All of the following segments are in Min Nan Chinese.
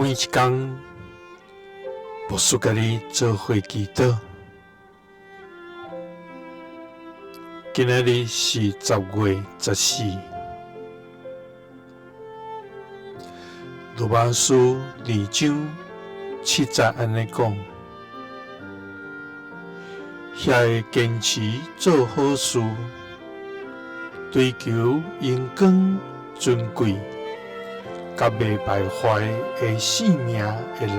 每一工，牧師佮你做伙祈禱。今仔日是10月14，羅馬書2章7節按呢講：遐个堅持做好事，追求榮光尊貴，佮袂敗壞的性命的人，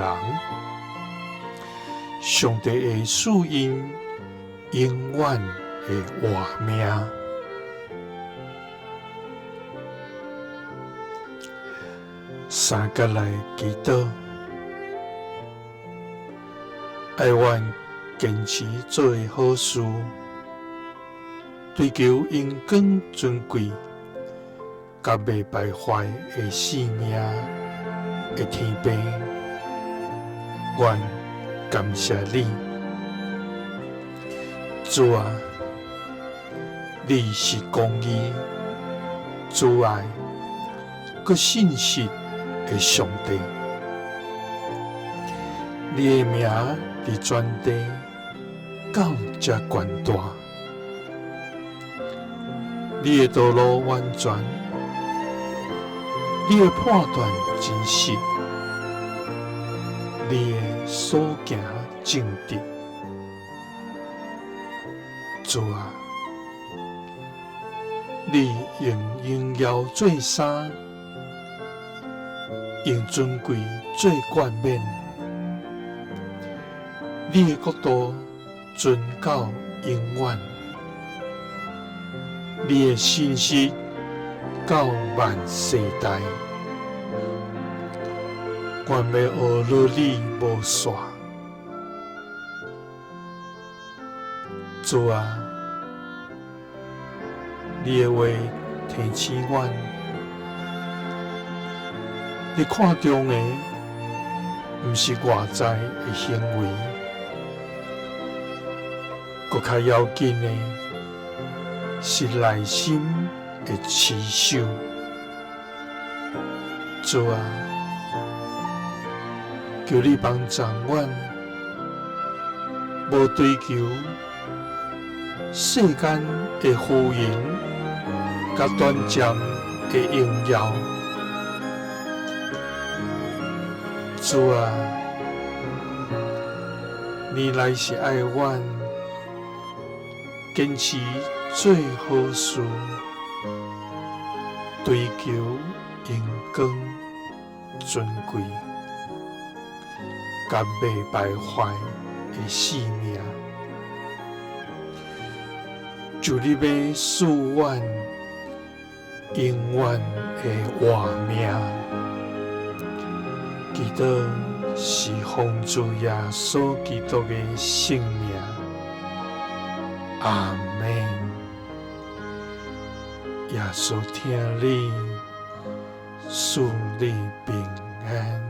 上帝會賜𪜶永遠的活命。三佮來祈禱，愛阮堅持做好事，追求榮光尊貴，佮袂敗壞的性命的天父，阮感謝你，主啊，你是公義、慈愛、閣信實的上帝，你的名佇全地到遮懸大。你的道路完全，你的判斷真實，你的所行正直。主啊，你用榮耀做衫，用尊貴做冠冕，你的國度存到永遠。你的信實到萬世代，阮欲學樂你無煞。主啊，你的話提醒阮，你看重的毋是外在的行為，閣較要緊的是內心的持守。主啊，求你幫助阮，無追求世間的浮榮，佮短暫的榮耀。主啊，你乃是愛阮堅持做好事，追求榮光尊貴，佮袂敗壞的性命。求你欲賜阮永遠的活命。祈禱是奉主耶穌基督的聖名。阿們。耶穌疼你，賜你平安。